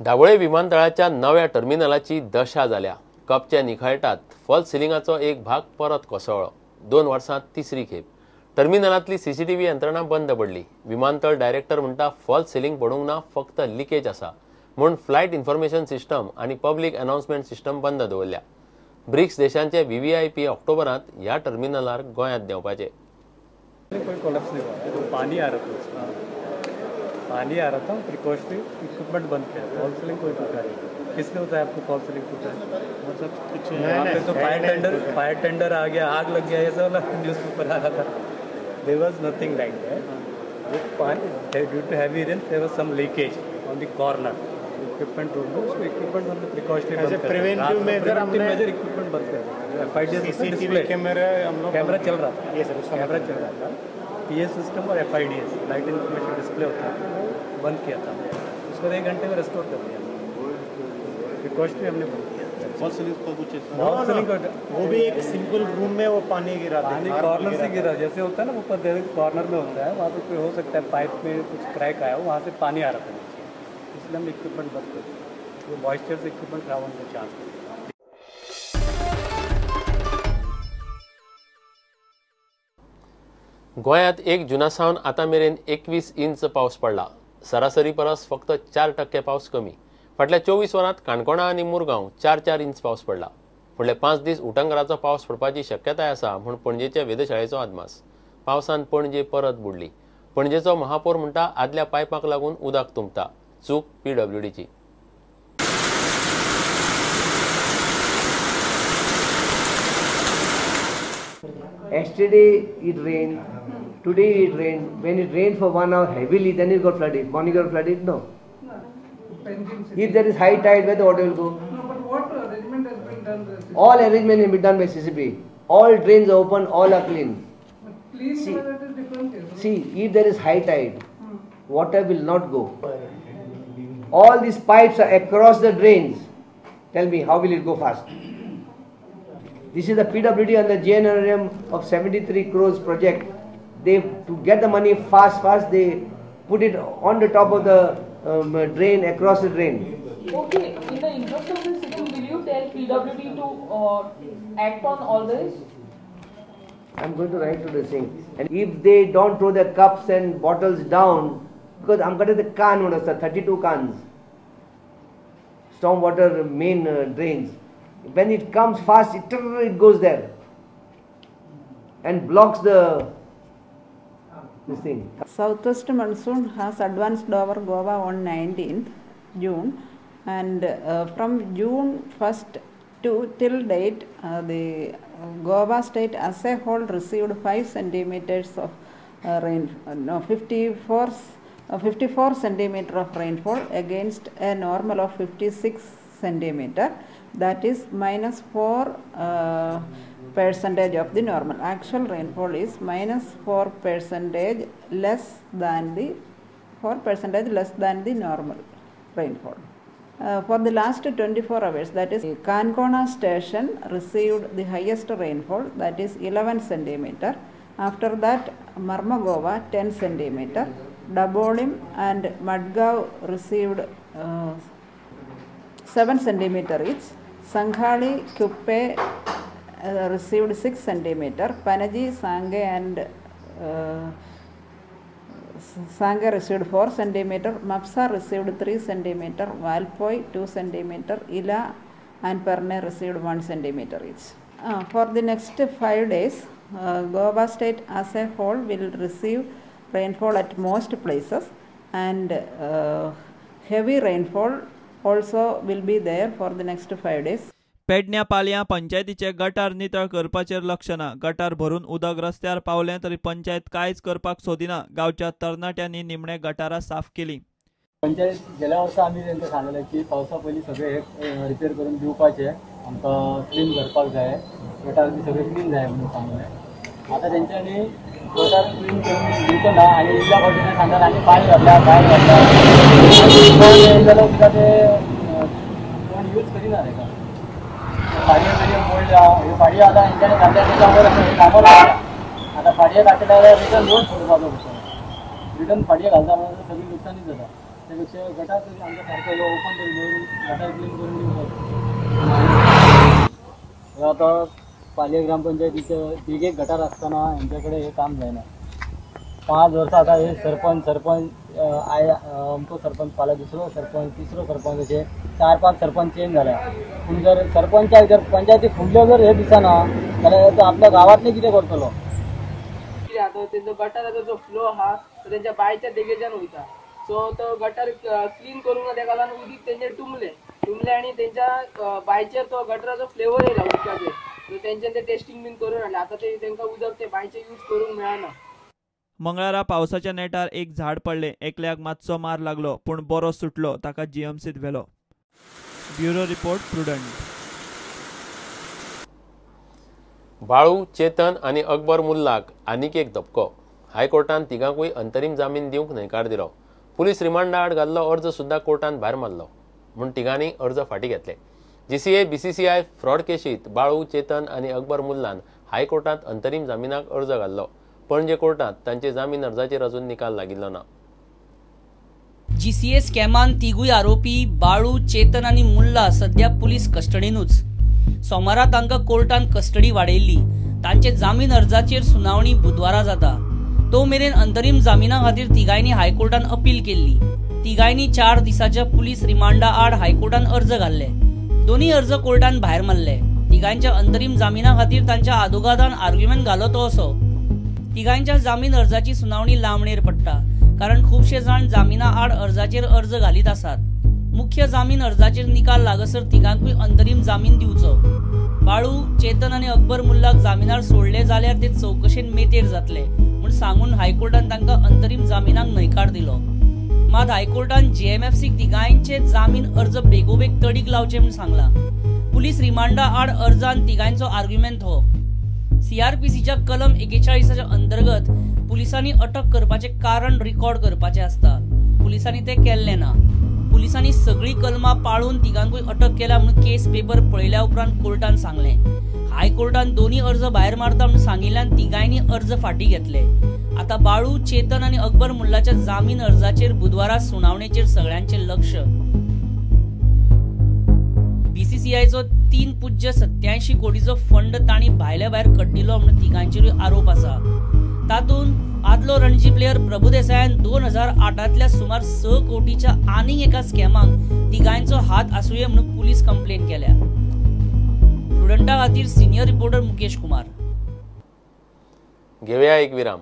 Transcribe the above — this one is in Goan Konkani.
दाबोळे विमानतळाच्या नव्या टर्मिनलाची दशा जाल्या. कपचे निखळटात फॉल्स सिलिंगाचो एक भाग परत कोसळ्ळो. 2 वर्सांत तिसरी खेप टर्मिनलांतली सीसीटीव्ही यंत्रणा बंद पडली. विमानतळ डायरेक्टर म्हणटा फॉल्स सिलिंग पडूंक ना, फक्त लिकेज आसा म्हूण फ्लायट इन्फॉर्मेशन सिस्टम आनी पब्लीक अनाउन्समेंट सिस्टम बंद दवरल्या. ब्रिक्स देशांचे व्हीव्हीआयपी ऑक्टोबरांत ह्या टर्मिनलार गोंयांत देंवपाचे. पानी आ रहा था, पानी आ रहा था, प्रिकॉशनरी इक्विपमेंट बंद किया. फॉल्स सीलिंग कोई टूटा नहीं. किसने बताया आपको फॉल्स सीलिंग टूटा है? मतलब तो फायर टेंडर आ गया, आग लग गया, ये सब न्यूज़ पेपर आ रहा था. There was nothing like that. वो पानी due to heavy rain there was some leakage on the corner. Equipment room में उसको इक्विपमेंट हमने प्रिकॉशनरी प्रिवेंटिव मेजर इक्विपमेंट बंद कर दिया. एफआईडीएस सीसीटीवी कैमरा हम लोग कैमरा चल रहा था, ये सर कैमरा चल रहा था. पीएस सिस्टम और एफआईडीएस लाइट इन्फॉर्मेशन डिस्प्ले होता है, वो बंद किया था. उसको 1 घंटे में रेस्टोर कर दिया. प्रिकॉशनरी हमने बंद किया. फॉल्स सीलिंग का कुछ वो भी एक सिंपल रूम में वो पानी गिरा, पानी कॉर्नर से गिरा, जैसे होता है ना ऊपर कॉर्नर में होता है, वहाँ पे कोई हो सकता है पाइप में कुछ क्रैक आया हो, वहाँ से पानी आ रहा था नीचे, इसलिए हम इक्विपमेंट बंद कर दिया. वो मॉइस्चर से इक्विपमेंट खराब होने का चांस. गोंयांत 1 जुना सावन आतां मेरेन 21 इंच पावस पडला. सरासरी परस फक्त 4% पावस कमी. फाटल्या 24 वरांत काणकोणा आनी मुरगांव 4-4 इंच पावस पडला. फुडले 5 दीस उटंगराचो पावस पडपाची शक्यताय आसा म्हूण पणजेच्या वेधशाळेचो अदमास. पावसान पणजे परत बुडली. पणजेचो महापौर म्हणटा आदल्या पायपाक लागून उदक तुंबता, चूक पीडब्ल्यूडीची. Yesterday it rained, today it rained. When it rained for 1 hour heavily, then it got flooded. Morning got flooded? No. If there is high tide, where the water will go? No, but what arrangement has been done? All arrangement has been done by CCP. All drains are open, all are clean. But clean, see, that is different case. See, if there is high tide, water will not go. All these pipes are across the drains. Tell me, how will it go fast? This is the PWD and the JNRM of 73 crores project. They, to get the money fast, they put it on the top of the drain, across the drain. Okay, in the interest of the city, will you tell PWD to act on all this? I am going to write to the thing. And if they don't throw their cups and bottles down, because I'm going to the can, 32 cans, stormwater main drains. When it comes fast, it goes there and blocks the this thing. Southwest monsoon has advanced over Goa on 19th June, and from June 1st to till date, the Goa state as a whole received 5 centimeters of rain, no, 54 centimeter of rainfall against a normal of 56 centimeter. That is minus 4 percentage of the normal. Actual rainfall is minus 4% less than the 4% less than the normal rainfall. For the last 24 hours, that is, Kankona station received the highest rainfall, that is 11 centimeter. After that, Marmagova 10 centimeter. Dabolim and Madgaon received 7 centimeter each. Sankhali, Kuppe received 6 centimeter. Panaji, Sange and Sange received 4 centimeter. Mapsa received 3 centimeter. Valpoi 2 centimeter. Ila and Perne received 1 centimeter each. For the next 5 days, Goa state as a whole will receive rainfall at most places, and heavy rainfall also will be there for the next 5 days. पेडण्या पालयां पंचायतीचे गटार नितळ करपाचेर लक्ष ना. गटार भरून उदक रस्त्यार पावलें तरी पंचायत कांयच करपाक सोदिना. गांवच्या तरणाट्यांनी निमणे गटारां साफ केली. पंचायत गेल्या वर्सा आमी तांकां सांगलें की पावसा पयलीं सगळें हे रिपेर करून दिवपाचें, आमकां क्लीन करपाक जाय, गटार बी सगळें क्लीन जाय म्हणून सांगलें. आतां तेंच्यांनी गटार क्लीन करून दिवचो ना आनी इल्ल्या फावटी सांगतात आनी पांय घातल्या भायर घातल्या आनी कोण जाल्यार सुद्दां ते कोण यूज करिना ताका. फाडयो बिडयो मोडल्या, ह्यो फाडयो आतां हेंच्यांनी घातल्या ते कामार कामार लागल्या. आतां फाडयो घातल्या जाल्यार रिटर्न रोड सोडपाचो पडटलो, रिटर्न फाडयो घालता म्हणून सगळी लुकसाणीच जाता. त्या पेक्षा गटार तरी आमकां सारको ओपन तरी दवरून गटार क्लीन करून दिवपाक. आतां पालये ग्रामपंचायतीचे देगेक गटार आसतना हेंच्या कडेन हें काम जायना. 5 वर्सां आतां हे सरपंच सरपंच अमको सरपंच, फाल्यां दुसरो सरपंच, तिसरो सरपंच, अशे 4-5 सरपंच चेंज जाल्या. पूण जर सरपंचाक जर पंचायती फुडल्यो जर हे दिसना जाल्यार तो आपल्या गांवांतलें कितें करतलो? कितें आतां तेंचो गटाराचो जो फ्लो आहा तो तेंच्या बांयच्या देगेच्यान वयता. सो तो गटार क्लीन करूंक ना तेका लागून उदीक तेंचेर तुंबलें तुंबलें आनी तेंच्या बांयचेर तो गटराचो फ्लेवर येयला उदकाचेर. सो तेंच्यान ते टेस्टींग बीन करून हाडलें. आतां ते तेंकां उदक ते बांयचें यूज करूंक मेळना. मंगळारा पावसाच्या नेटार एक झाड पडलें. एकल्याक मातसो मार लागलो पूण बरो सुटलो. ताका जीएमसीत व्हेलो. Bureau report, Prudent. Balu, Chetan आनी अकबर मुल्लाक आनीक एक धपको. हायकोर्टान तिगांकूय अंतरीम जामीन दिवंक न्हयकार दिलो. पुलीस रिमांडा आड घाल्लो अर्ज सुद्दां कोर्टान भायर मारलो म्हूण तिगांनी अर्ज फाटीं घेतले. जीसीए बीसीसीआय फ्रॉड केशींत बाळू, चेतन आनी अकबर मुल्लान हायकोर्टांत अंतरीम जामिनाक अर्ज घाल्लो. पणजे कोर्टांत तांचे जामीन अर्जाचेर अजून निकाल लागिल्लो ना. जीसीए स्कॅमान तिगूय आरोपी बाळू, चेतन आनी मुल्ला सध्या पुलीस कस्टडीनूच. सोमारा तांकां कोर्टान कस्टडी वाडयल्ली. तांचे जामीन अर्जाचेर सुनावणी बुधवारा जाता. तो मेरेन अंतरीम जामिना खातीर तिगांयनी हायकोर्टान अपील केल्ली. तिगांयनी 4 दिसाच्या पुलीस रिमांडा आड हायकोर्टान अर्ज घाल्ले. दोन्ही अर्ज कोर्टान भायर मारले. तिगांच्या अंतरीम जामिना खातीर तांच्या आदोगादान आर्ग्युमेंट घालो तो असो, तिगांच्या जामीन अर्जाची सुनावणी लांबणेर पडटा कारण खुबशे जाण जामिना आड अर्जाचेर अर्ज घालीत आसात. मुख्य जामीन अर्जाचेर निकाल लागसर तिगांकूय अंतरीम जामीन दिवचो. बाळू, चेतन आनी अकबर मुल्लाक जामिनार सोडले जाल्यार ते चवकशेन मेतेर जातले म्हूण सांगून हायकोर्टान तांकां अंतरीम जामिनाक न्हयकार दिलो. मात हायकोर्टान जीएमएफसीक तिगांयचे जामीन अर्ज बेगोबेग तडीक लावचे म्हूण सांगला. पुलीस रिमांडा आड अर्जान तिगांयचो आर्ग्युमेंट हो. सीआरपीसीच्या कलम 41 अंतर्गत पुलिसांनी अटक करपाचें कारण रिकॉर्ड करपाचें आसता. पुलिसांनी तें केल्लें ना. पुलिसांनी सगळीं कलमां पाळून तिगांकूय अटक केल्या म्हूण केस पेपर पळयल्या उपरांत कोर्टान सांगलें. हायकोर्टान दोन्ही अर्ज भायर मारता म्हूण सांगिल्ल्यान तिगांयनी अर्ज फाटीं घेतले. आतां बाळू, चेतन आनी अकबर मुल्लाच्या जामीन अर्जाचेर बुधवारा सुनावणेचेर सगळ्यांचें लक्ष. बीसीसीआयचो 3.87 कोटीचो फंड तांणी भायल्या भायर कड्डिलो म्हूण तिगांचेरूय आरोप आसा. तातूंत आदलो रणजी प्लेयर प्रभुदेसायान 2008 सुमार 6 कोटीच्या आनीक एका स्कॅमाक तिगांयचो हात आसुये म्हूण पुलीस कंप्लेन केल्या. प्रुडंटा खातीर सिनियर रिपोर्टर मुकेश कुमार. घेवया एक विराम.